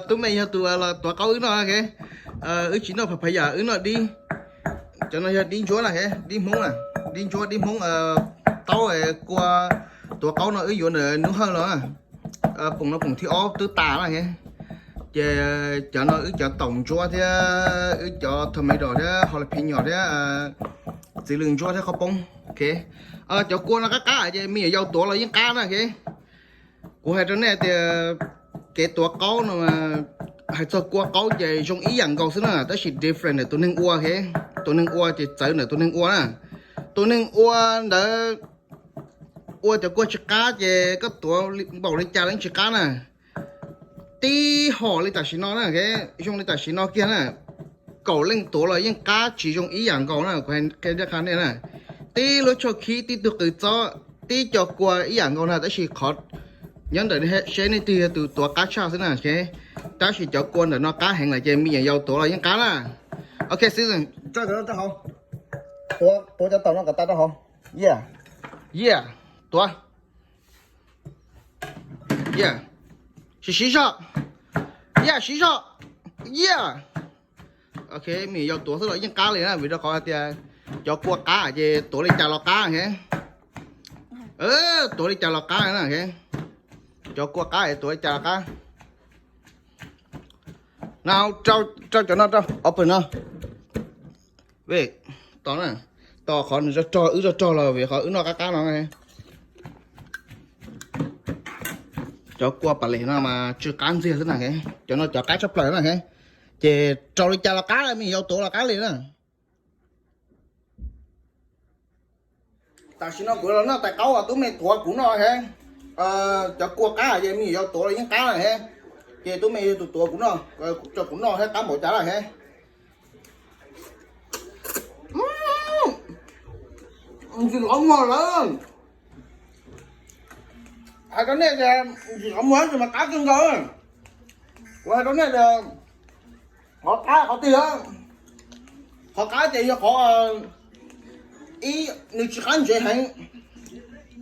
Tub Mej yog tus los tuav qaub wb noj, wb tsis noj papaya, wb noj dib. Cov no yog dib ntsuab na, dib Hmoob na, dib ntsuab dib Hmoob, taub kua tuav qaub no wb yuav ntawm Nub Hawj los. Poom no poom thib ob twb tas na. Ces cov no wb cov taum ntsuab thiab wb cov tomato thiab jalapeno thiab txiv lws ntsuab thiab qhov poob. Cov kua no qab qab ces me nyuam yaus tuav los yeej qab na. Kuv hais rau nej tias kev tuav qaub no, hais txog kua qaub ces zoo ib yam nkaus xwb na, tab sis different ntawm tus neeg ua. Tus neeg ua ces txawv ntawm tus neeg ua na. Tus neeg ua ntawd ua cov kua tsis qab ces koj tuav npaum li cas los yeej tsis qab na. Tib hom li tam sim no na, zoo li tam sim no kiag na, kaum leej tuav los yeej qab tsis zoo ib yam nkaus na. Kuv qhia nej na, tib lub tshuaj khib, tib tug qws txob, tib co kua ib yam nkaus na, tab sis qhov nyob ntawm seb nej twg yog tus tuav qab tshaj xwb na. Tab sis cov kua ntawm no qab heev lawm ces me nyuam yaus tuav los yeej qab na. Ok, Season, tso cov no rau hauv. Tuav, tuav cov taum no kom tas rau hauv. Yeah, yeah, tuav. Yeah, siv, siv zog. Yeah, siv zog. Yeah. Ok, me nyuam yaus tuav xwb los yeej qab li na, vim rau qhov hais tias cov kua qab ces tuav li cas los qab. Tuav li cas los qab na. Cov kua qab es tuav li cas los qab. No, rau cov no rau, open no. Tos na, tos qhov nws rog rog, wb rog rog los vim qhov wb noj qab qab no. Cov kua pas les no mas tsw qab ntxiag xwb na. Cov no cov qab tshaj plaws na. Ces rau li cas los qab, me nyuam yaus tuav los qab li na. Tam sim no kuv los noj tais qaub uas Tub Mej tuav kuv noj he. Cov kua qab ces me nyuam yaus tuav los yeej qab na he. Ces Tub Mej yog tus tuav kuv noj, tso kuv noj thiab qab npaum cas lawm he. Ntxim lov muag lawm. Hais rau nej tias ntxim lov muag tab sis mas qab kawg nkaus. Kuv hais rau nej tias qhov qab qhov twg, qhov qab ces yog qhov ib, nws tsis qab ntsev heev,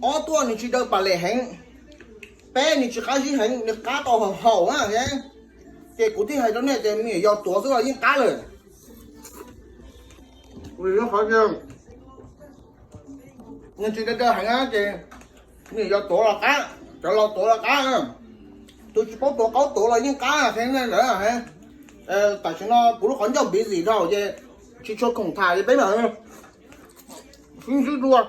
ob tuaj nws tsis daw pas les heev, peb nws tsis qab zib heev, nws qab tau haum haum na. Ces kuv thiaj hais rau nej tias me nyuam yaus tuav xwb los yeej qab lawm. Vim qhov tias nws tsis daw daw heev na ces me nyuam yaus tuav los qab, cov laus tuav los qab. Tus tsis paub tuav qaub tuav los yeej qab, qhia nej ntawd. Tam sim no kuv lub qhov ncauj busy dhau ces tsis tshua khoom tham ces peb mam sib ntsib dua.